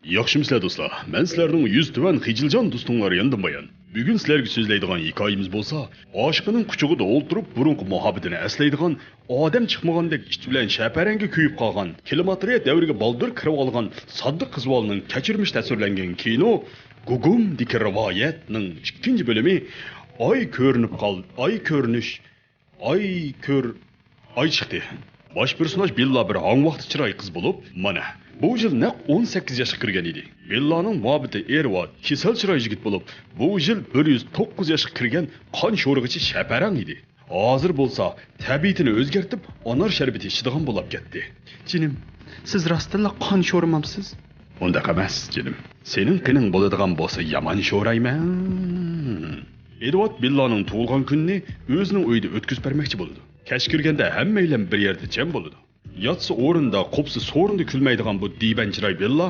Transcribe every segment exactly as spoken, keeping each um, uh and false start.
ياخشىمۇسىلەر دوستلار؟ مەن سىلەرنىڭ يۈزى تۆۋەن خىجىلجان دوستۇڭلار ياندىن بايان. بۈگۈن سىلەرگە سۆزلەيدىغان ھېكايىمىز بولسا، ئاشىقىنىڭ قۇچىقىدا ئولتۇرۇپ بۇرۇنقى مۇھەببىتىنى ئەسلەيدىغان، ئادەم چىقمىغاندەك ئىت بىلەن شەپەرەڭگە كۆيۈپ قالغان، كلىماترىيە دەۋرىگە بالدۇر كىرىۋالغان ساددا قىز بالىنىڭ كەچۈرمىشى تەسۋىرلەنگەن كىنو گۇگۇمدىكى رىۋايەتنىڭ ئىككىنچى بۆلۈمى، ئاي كۆرۈنۈپ قال-، ئاي كۆرۈنۈش، ئاي كۆر-، ئاي چىقتى. باش پېرسوناژ بېللا بىر ھاڭۋاقتى چىراي قىز بولۇپ، مانا، بۇ يىل نەق ئون سەككىز ياشقا كىرگەن ئىدى. بېللانىڭ مۇھەببىتى ئېرۋاد، كېسەل چىراي يىگىت بولۇپ، بۇ يىل بىر يۈز توققۇز ياشقا كىرگەن قان شورىغۇچى شەپەرەڭ ئىدى. ھازىر بولسا تەبىئىتىنى ئۆزگەرتىپ، ئانار شەربىتى ئىچىدىغان بولاپ كەتتى. جېنىم، سىز راستتىنلا قان شورىمامسىز؟ ئۇنداق ئەمەس، جېنىم. سېنىڭ قېنىڭ بولىدىغان بولسا يامان شورايمەن. ئېدۋارد بېللانىڭ تۇغۇلغان كۈنىنى ئۆزىنىڭ ئۆيىدە ئۆتكۈزۈپ بەرمەكچى بولىدۇ. كەچ كىرگەندە ھەممەيلەن بىر يەردە جەم بولىدۇ. ياتسا ئورنىدا، قوپسا سورۇندا كۈلمەيدىغان بۇ دىيبەن چىراي بېللا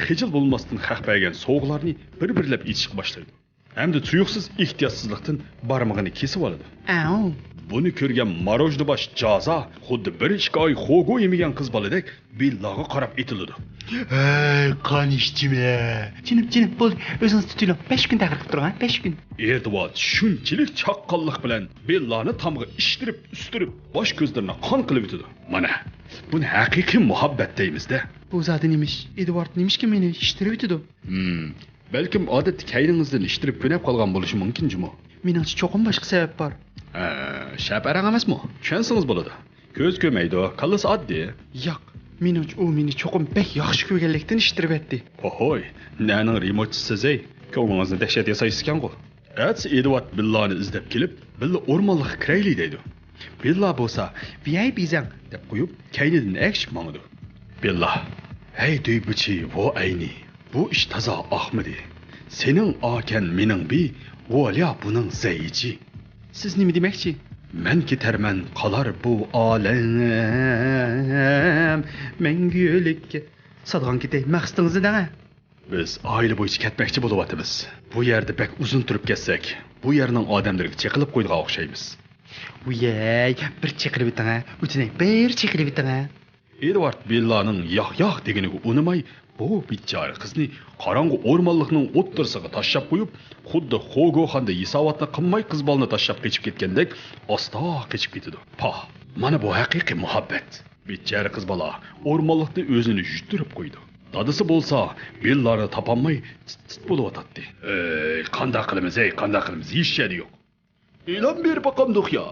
خىجىل بولماستىن خەق بەرگەن سوۋغىلارنى بىر-بىرلەپ ئېچىشقا باشلايدۇ. ھەمدە تۇيۇقسىز ئېھتىياتسىزلىقتىن بارمىقىنى كېسىۋالىدۇ. ئەۋ. بۇنى كۆرگەن ماروژنىباش جازا خۇددى بىر ئىككى ئاي خوگو يېمىگەن قىز بالىدەك بېللاغا قاراپ ئېتىلىدۇ. ھەي، قان ئىچتىمە. جېنىم، جېنىم، بولدى، ئۆزىڭىز تۇتۇۋېلىڭ. بەش كۈن تەخىر قىلىپ تۇرۇڭ، ھە، بەش كۈن. ئېدۋارد شۇنچىلىك چاققانلىق بىلەن بېللانى تامغا ئىشتىرىپ، ئۈستۈرۈپ، باش كۆزلىرىنى قان قىلىۋېتىدۇ. مانا، بۇنى ھەقىقىي مۇھەببەت دەيمىز-دە. بۇ زادى نېمىش؟ ئېدۋارد نېمىشقا مېنى ئىشتىرىۋېتىدۇ؟ ھىم، بەلكىم ئادەتتە كەينىڭىزدىن ئىشتىرىپ كۆنۈپ قالغان بولۇشى مۇمكىن جۇمۇ. مېنىڭچە چوقۇم باشقا سەۋەب بار. ھە، شەپەرەڭ ئەمەسمۇ؟ چۈشەنسىڭىز بولىدۇ. كۆز كۆرمەيدۇ، كاللىسى ئاددىي. ياق، مېنىڭچە ئۇ مېنى چوقۇم بەك ياخشى كۆرگەنلىكتىن ئىشتىرىۋەتتى. ھوھوي، نەنىڭ رېمونتچىسىسىز-ھەي؟ كۆڭلىڭىزنى دەھشەت ياسايسىزكەنغۇ. ئەتىسى ئېدۋارد بېللانى ئىزدەپ كېلىپ، بىللە ئورمانلىققا كىرەيلى دەيدۇ. بېللا بولسا، ۋىيەي بىزەڭ دەپ قويۇپ، كەينىدىن ئەگىشىپ ماڭىدۇ. بېللا، ھەي دۆيبۈچى ۋو ئەينى، بۇ ئىش تازا ئاقمىدى. سېنىڭ ئاكەن مېنىڭ بى، ۋوليا بۇنىڭ زەيجى. سىز نېمە دېمەكچى؟ مەن كېتەرمەن، قالار بۇ ئالەم مەڭگۈلۈككە. سادىغان كېتەي، مەقسىتىڭىزنى دەڭە. بىز ئائىلە بويىچە كەتمەكچى بولۇۋاتىمىز. بۇ يەردە بەك ئۇزۇن تۇرۇپ كەتسەك، بۇ يەرنىڭ ئادەملىرىگە چېقىلىپ قويىدىغان ئوخشايمىز. ۋىيەي، بىر چېقىلىۋېتىڭە، ئۆتۈنەي، بىر چېقىلىۋېتىڭە. ئېدۋارد بېللانىڭ ياق-ياق دېگىنىگە ئۇنىماي، بۇ بىچارە قىزنى قاراڭغۇ ئورمانلىقنىڭ ئوتتۇرىسىغا تاشلاپ قويۇپ، خۇددى خوگوخاندا ھېساباتنى قىلماي قىز بالىنى تاشلاپ قېچىپ كەتكەندەك ئاستا قېچىپ كېتىدۇ. پاھ، مانا بۇ ھەقىقىي مۇھەببەت. بىچارە قىز بالا ئورمانلىقتا ئۆزىنى يۈتتۈرۈپ قويىدۇ. دادىسى بولسا بېللانى تاپالماي تىت-تىت بولۇۋاتاتتى. ئەي، قانداق قىلىمىز، ھەي، قانداق قىلىمىز؟ ھېچ شەدە يوق. ئېلان بېرىپ باقامدۇق يا؟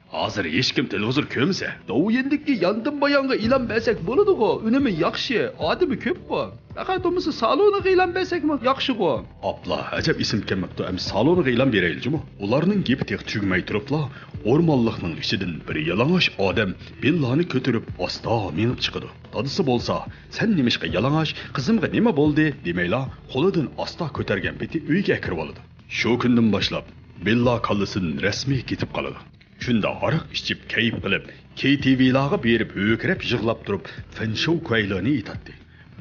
ھازىر ھېچكىم تېلېۋىزور كۆرمىسە، دوۋيىندىكى ياندىن بايانغا ئېلان بەرسەك بولىدىغۇ، ئۈنۈمى ياخشى، ئادىمى كۆپقۇ. پەقەت بولمىسا سالونىغا ئېلان بەرسەكمۇ ياخشىغۇ. ئاپلا، ئەجەب ئېسىمگە كەلمەپتۇ، ئەمدى سالونىغا ئېلان بېرەيلى جۇمۇ. ئۇلارنىڭ گېپى تېخى تۈگىمەي تۇرۇپلا، ئورمانلىقنىڭ ئىچىدىن بىر يالىڭاچ ئادەم بېللانى كۆتۈرۈپ ئاستا مېڭىپ چىقىدۇ. دادىسى بولسا، سەن نېمىشقا يالىڭاچ، قىزىمغا نېمە بولدى دېمەيلا، قولىدىن ئاستا كۆتەرگەن پېتى ئۆيگە ئەكىرىۋالىدۇ. شۇ كۈندىن باشلاپ بېللا كاللىسىدىن رەسمىي كېتىپ قالىدۇ. كۈندە ھاراق ئىچىپ، كەيپ قىلىپ، كېي تى ۋىلارغا بېرىپ ھۆركىرەپ يىغلاپ تۇرۇپ، فېنشوۋ كۇەيلېنى ئېيتاتتى.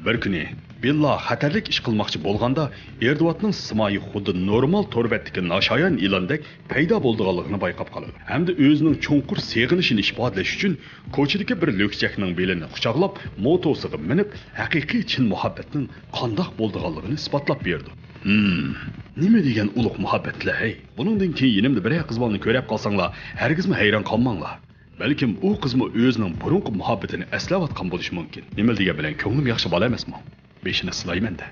بىر كۈنى بېللا خەتەرلىك ئىش قىلماقچى بولغاندا، ئېدۋاردنىڭ سىمايى خۇددى نورمال تور بەتتىكى ناشايان ئېلاندەك پەيدا بولىدىغانلىقىنى بايقاپ قالىدۇ. ھەمدە ئۆزىنىڭ چوڭقۇر سېغىنىشىنى ئىپادىلەش ئۈچۈن كوچىدىكى بىر لۆكچەكنىڭ بېلىنى قۇچاقلاپ، موتوسىغا مىنىپ، ھەقىقىي چىن مۇھەببەتنىڭ قانداق بولىدىغانلىقىنى ئىسپاتلاپ بېرىدۇ. ھىم، نېمە دېگەن ئۇلۇغ مۇھەببەتلەر ھەي! بۇنىڭدىن كېيىن يېنىمدا بىرەر قىز بالىنى كۆرەپ قالساڭلار، ھەرگىزمۇ ھەيران قالماڭلار. بەلكىم ئۇ قىزمۇ ئۆزىنىڭ بۇرۇنقى مۇھەببىتىنى ئەسلەۋاتقان بولۇشى مۇمكىن. نېمىلا دېگەن بىلەن كۆڭلۈم ياخشى بالا ئەمەسمۇ؟ بېشىنى سىلايمەن-دە.